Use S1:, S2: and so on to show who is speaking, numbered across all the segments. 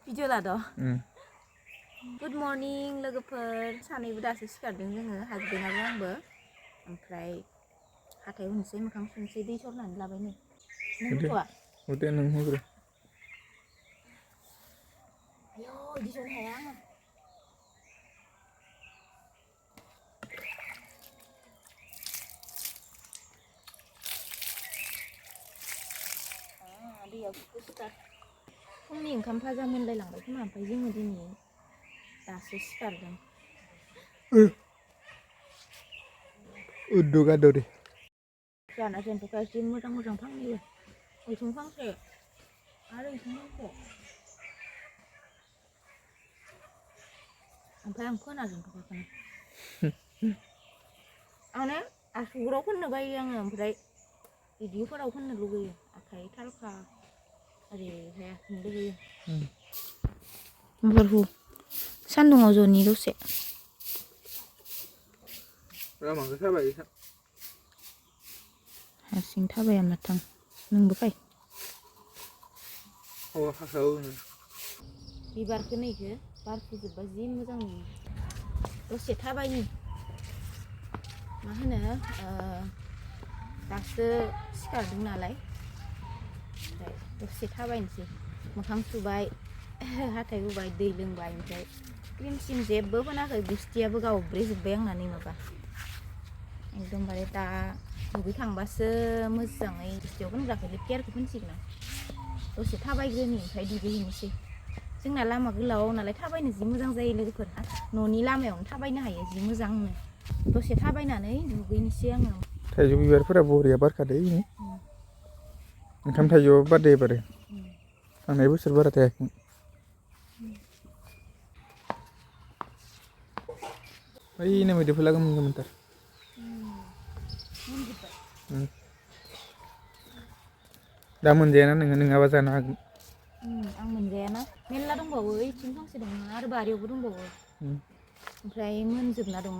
S1: video लाद' good morning लोगोफोर सानैबो दासो सिखारदों जोङो हासबेन्डआबो आंबो ओमफ्राय हाथाय हुनोसै मोखां सुनोसै दै सरनानै लाबाय नै नों होथ'आ
S2: होदो नों होग्रो
S1: आयौ इदि जनो हाया आङो दैयाव गुसुथार फुंनि ओंखाम भाजा मोनलायलांबाय खोमा ओमफ्राय जोङो दिनै दासो सिखारदों
S2: उन्दुगा दौरि
S1: जाना जेनथ'खा एसे मोजां मोजां फांनैबो मैथुं फांसे आरो मैथुं फांसे ओमफ्राय आं फोना जेनथ'खाखौनो आंने आसुगुराव फोननो बायो आङो ओमफ्राय बिदिफोराव फोननो लुगैयो आखाइ थालखा ओरैहाय आथिं लुगैयो माबारहु सान्दुङाव जनि दसे
S2: लामाखौ थाबाय
S1: हारसिं थाबाया माथां नोंबो फै बिबारखौ नैखो बारफुजोबबा जि मोजां नुयो दसे थाबायनि मा होनो दासो सिखारदों नालाय ओमफ्राय दसे थाबायनोसै मोखां सुबाय हाथाय हुबाय दै लोंबाय ओमफ्राय क्रिम सिम जेबो फोनाखै गुस्थियाबो गावब्रेजोब्बाय आंना माबा एकदमबारे दा दुगैखांबासो मोजाङै गुस्थियाव फोनग्राखौ केयारखौ फोनसिगोन आं दसे थाबायग्रोनि ओमफ्राय दुगैहैनोसै जोंना लामा गोलाव नालाय थाबायनो जि मोजां जायो लोगोफोर न'नि लामायावनो थाबायनो हायो जि मोजांनो दसे थाबायनानै दुगैनोसै आङो
S2: थाइजौ बिबारफोरा बरिया बारखादो ओंखाम थाइजौआबो बारदो एबारो थांनाय बोसोर बारा थायाखै ओइनो मैदेरफोरा गोमोन गोमोनथार दा मोनजायाना नोङो नोङाबा जानो हागोन
S1: आं मोनजायाना मेरला दंबावो ओइथिं फांसे दङ आरो बारियावबो दंबावो ओमफ्राय मोनजोबना दङ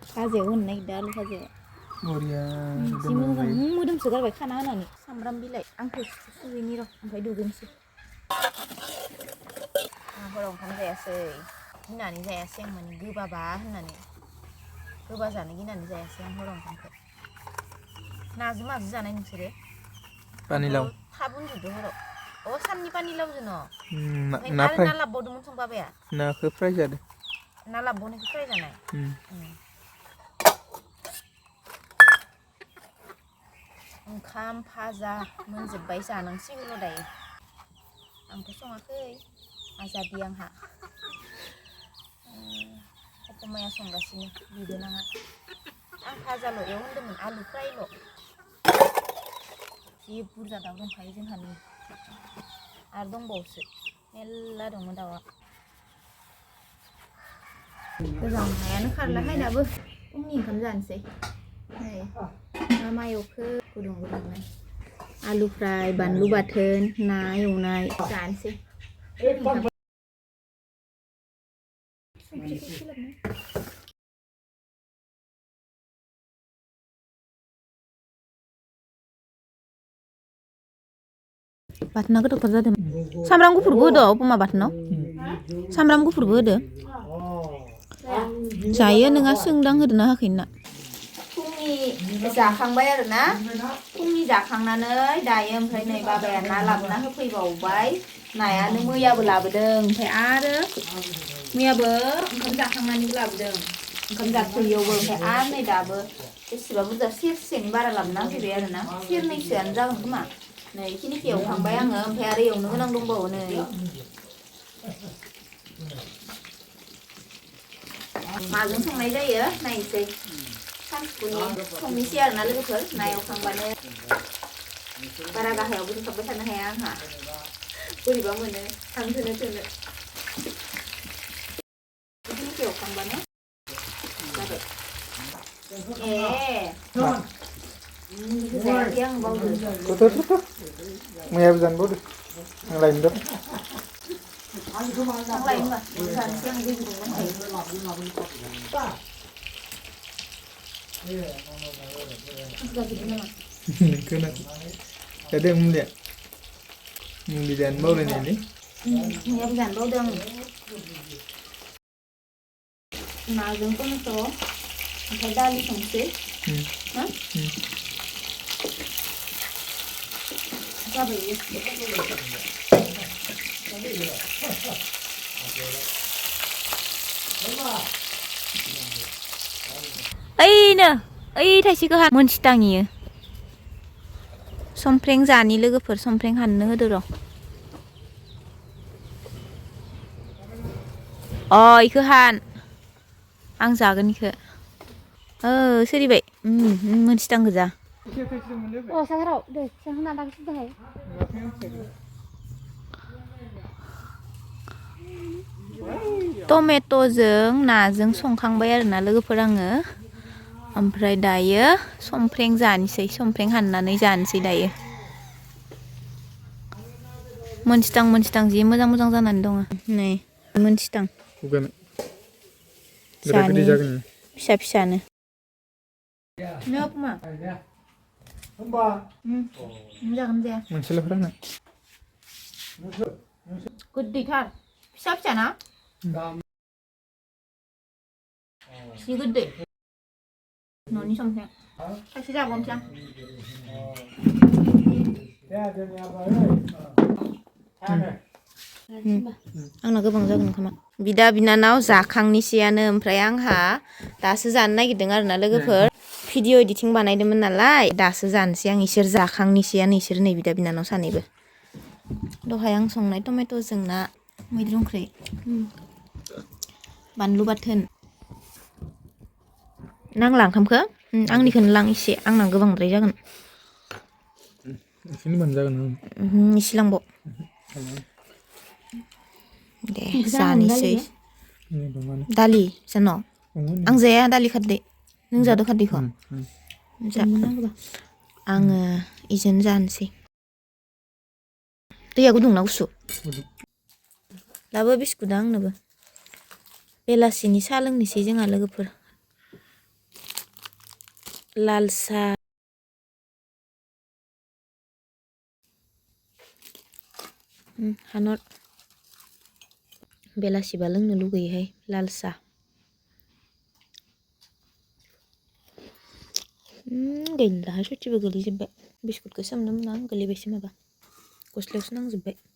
S1: भाजायाव होनो नागिरदों आलु भाजायाव
S2: बरिया
S1: जि मोजां मोदोमसो गारबाय खाना होनानै सामब्राम बिलाइ आंखौ सुहैनि र' ओमफ्राय दुगैनोसै आं हराव ओंखाम जायासै गिनानै जायासै आं माने गोबाबा होननानै गोबा जानो गिनानै जायासै आं हराव ओंखामखौ नाजों माजों जानाय नोंसोरो
S2: पानिलाव
S1: थाब उन्दुदो हराव अ साननि पानिलावजों न' ओमफ्राय
S2: ना
S1: आरो
S2: फ्राय
S1: ना लाबोबावदोंमोन सं बाबाया
S2: नाखौ फ्राय जादों
S1: ना लाबोबावनायखौ फ्राय जानाय ओंखाम भाजा मोनजोब्बाय जानांसिगौल' दायो आंथ' सङाखै आजादि आंहा अकमाया संगासिनो बिबोनाङा आं भाजाल' एवहोन्दोंमोन आलु फ्रायल' जि बुरजा दाउ दंखायो जोंहानि आरो दंबावोसो मेरला दंमोन दाउआ गोजां हायानो खारलाहाय दाबो फुंनि ओंखाम जानोसै नै मा एवखो गुदुं गुदुंनो आलु फ्राय बानलु बाथोन ना एवनाय जानोसै बाथोना गोथावथार जादों सामब्राम गुफुरबो होदो उपमा बाथोनाव सामब्राम गुफुरबो होदो जायो नोंहा सोंदां होदोना होआखै ना फुंनि जाखांबाय आरो ना फुंनि जाखांनानै दायो ओमफ्राय नै बाबाया ना लाबोना होफैबावबाय नायानो मैयाबो लाबोदों ओमफ्राय आरो मैयाबो ओंखाम जाखांनानैबो लाबोदों ओंखाम जाथ'यैयावबो ओमफ्राय आरो नै दाबो बेसेबा बुरजा सेरसेनि बारा लाबोना होफैबाय आरो ना सेरनैसोआनो जागोन खोमा नै बेखिनिखौ एवखांबाय आङो ओमफ्राय आरो एवनो गोनां दंबावो नै माजों संनाय जायो नायनोसै सानजौफुनि संनोसै आरोना लोगोफोर ना एवखांबानो बारा गाहायावबो दोनखाबाय थानो हाया आंहा बोरैबा मोनो थांथोनो थोनो बेखिनिखौ एवखांबानो जाबाय जायाखै आं बावदो
S2: मैयाबो जानो बावदो आं लायनो दं
S1: लाय होनबा जानोसै आं दै गुदुं लोंखायो गाज्रि नामा
S2: नोंखौनो जादों मुलिया मुलि जानो बावलायनायलै
S1: मैयाबो जानो बावदों नाजों टमेट' ओमफ्राय दालि संसै हा जाबाय ओइनो ओइ थाइसेखौ मोनसिथांयो समफ्रें जानि लोगोफोर समफ्रें हाननो होदो र' इखो हान आं जागोन इखो सोलिबाय मोनसिथां गोजा सागराव दे होना लांसै दाहाय टमेट'जों नाजों संखांबाय आरोना लोगोफोर आङो ओमफ्राय दायो समफ्रें जानोसै समफ्रें हाननानै जानोसै दायो मोनसिथां जि मोजां मोजां जानानै दङ नै मोनसिथां जानि फिसा फिसानो जागोन दे
S2: मोनसेल'फोरानो
S1: गोदैथार फिसा फिसाना जि गोदै न'नि समफ्रें थाइसे जाबावनोसै आंना गोबां जागोन खोमा बिदा बिनानाव जाखांनिसैयानो ओमफ्राय आंहा दासो जानो नागिरदों आरोना लोगोफोर भिडिअ एडिटिं बानायदोंमोन नालाय दासो जानोसै आं इसोर जाखांनिसैयानो इसोर नै बिदा बिनानाव सानैबो दहाय आं संनाय टमेट'जों ना मैद्रु ओंख्रि बानलु बाथोन नांला ओंखामखो आंनिखौनो लां एसे आंना गोबांद्राय जागोन
S2: एसेनो मोनजागोन
S1: एसे लांबाव दे जानोसै दालि जान' आं जाया दालि खारदै नों जादो खारदैखौ आङो इजोंनो जानोसै दैया गुदुंना गुसु लाबो बिस्कुटा आंनोबो बेलासिनि साहा लोंनोसै जोंहा लोगोफोर लाल साहा हानर बेलासिबा लोंनो लुगैयोहाय लाल साहा गैलाहाय सयथिबो गोलैजोब्बाय बिस्कुटखौ सोमनो मोना गोलैबायसो माबा गस्लायावसो नांजोब्बाय